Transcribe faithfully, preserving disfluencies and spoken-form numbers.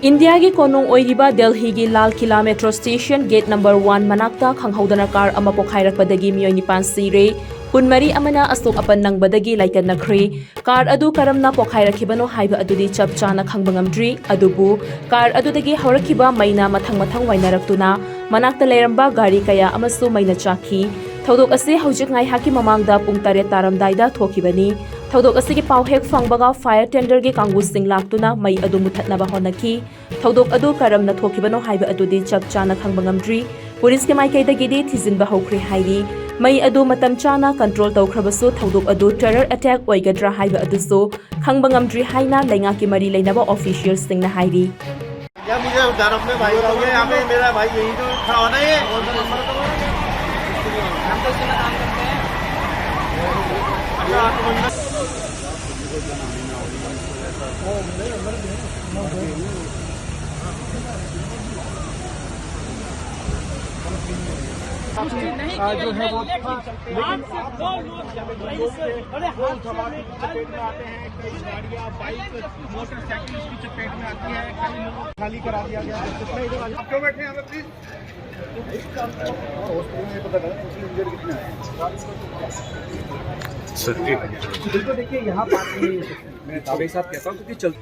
ꯏꯟꯗꯤꯌꯥꯒꯤ ꯀꯣꯅꯨꯡ ꯑꯣꯏꯔꯤꯕ ꯗꯦꯜꯍꯤꯒꯤ Lal Qila metro station gate number one ꯃꯅꯥꯛꯇ ꯈꯪꯍꯧꯗꯅ ꯀꯥꯔ ꯑꯃ ꯄꯣꯈꯥꯏꯔꯛꯄꯗꯒꯤ ꯃꯤꯑꯣꯏ ꯅꯤꯄꯥꯟ ꯁꯤꯔꯦ, ꯀꯨꯟꯃꯔꯤ ꯑꯃꯅ ꯑꯁꯣꯛ ꯑꯄꯟ ꯅꯪꯕꯗꯒꯤ ꯂꯥꯏꯀꯠꯅꯈ꯭ꯔꯦ꯫ ꯀꯥꯔ ꯑꯗꯨ ꯀꯔꯝꯅ ꯄꯣꯈꯥꯏꯔꯛꯈꯤꯕꯅꯣ ꯍꯥꯏꯕ ꯑꯗꯨꯗꯤ ꯆꯞ ꯆꯥꯅ ꯈꯪꯕ ꯉꯝꯗ꯭ꯔꯤ, ꯑꯗꯨꯕꯨ ꯀꯥꯔ ꯑꯗꯨꯗꯒꯤ ꯍꯧꯔꯛꯈꯤꯕ ꯃꯩꯅ ꯃꯊꯪ ꯃꯊꯪ ꯋꯥꯏꯅꯔꯛꯇꯨꯅ ꯃꯅꯥꯛꯇ ꯂꯩꯔꯝꯕ ꯒꯥꯔꯤ ꯀꯌꯥ ꯑꯃꯁꯨ ꯃꯩꯅ ꯆꯥꯛꯈꯤ꯫ ꯊꯧꯗꯣꯛ ꯑꯁꯤ ꯍꯧꯖꯤꯛ ꯉꯥꯏꯍꯥꯛꯀꯤ ꯃꯃꯥꯡꯗ ꯄꯨꯡ ꯇꯔꯦꯠ ꯇꯥꯔꯝꯗꯥꯏꯗ ꯊꯣꯛꯈꯤꯕꯅꯤ꯫ ꯊꯧꯗꯣꯛ ꯑꯁꯤꯒꯤ ꯄꯥꯎ ꯍꯦꯛ ꯐꯪꯕꯒ ꯐꯥꯌꯔ ꯇꯦꯟꯗꯔꯒꯤ ꯀꯥꯡꯕꯨꯁꯤꯡ ꯂꯥꯛꯇꯨꯅ ꯃꯩ ꯑꯗꯨ ꯃꯨꯊꯠꯅꯕ ꯍꯣꯠꯅꯈꯤ꯫ ꯊꯧꯗꯣꯛ ꯑꯗꯨ ꯀꯔꯝꯅ ꯊꯣꯛꯈꯤꯕꯅꯣ ꯍꯥꯏꯕ ꯑꯗꯨꯗꯤ ꯆꯞ ꯆꯥꯅ ꯈꯪꯕ ꯉꯝꯗ꯭ꯔꯤ꯫ ꯄꯨꯂꯤꯁꯀꯤ ꯃꯥꯏꯀꯩꯗꯒꯤꯗꯤ ꯊꯤꯖꯤꯟꯕ ꯍꯧꯈ꯭ꯔꯦ ꯍꯥꯏꯔꯤ꯫ ꯃꯩ ꯑꯗꯨ ꯃꯇꯝ ꯆꯥꯅ ꯀꯟꯇ꯭ꯔꯣꯜ ꯇꯧꯈ꯭ꯔꯕꯁꯨ ꯊꯧꯗꯣꯛ ꯑꯗꯨ ꯇꯦꯔꯔ ꯑꯦꯇꯦꯛ ꯑꯣꯏꯒꯗ꯭ꯔꯥ ꯍꯥꯏꯕ ꯑꯗꯨꯁꯨ ꯈꯪꯕ ꯉꯝꯗ꯭ꯔꯤ ꯍꯥꯏꯅ ꯂꯩꯉꯥꯛꯀꯤ ꯃꯔꯤ ꯂꯩꯅꯕ ꯑꯣꯐꯤꯁꯤꯌꯦꯜꯁꯤꯡꯅ ꯍꯥꯏꯔꯤ꯫ यार, मुझे डर अपने भाई का हो गया, यहाँ पे मेरा भाई यहीं तो खड़ा होना है। जो है वो, लेकिन आप लोग दो लोग चपेट में आते हैं, कई गाड़ियाँ, बाइक, मोटरसाइकिल इसकी चपेट में आती है, कई लोग खाली करा दिया गया है। जितना इधर आप क्यों बैठे हैं यहाँ पे, प्लीज? सर, एक मिनट। बिल्कुल, देखिए, यहाँ पार्किंग नहीं हो सकती। मैं एक साथ कहता हूँ, क्योंकि चल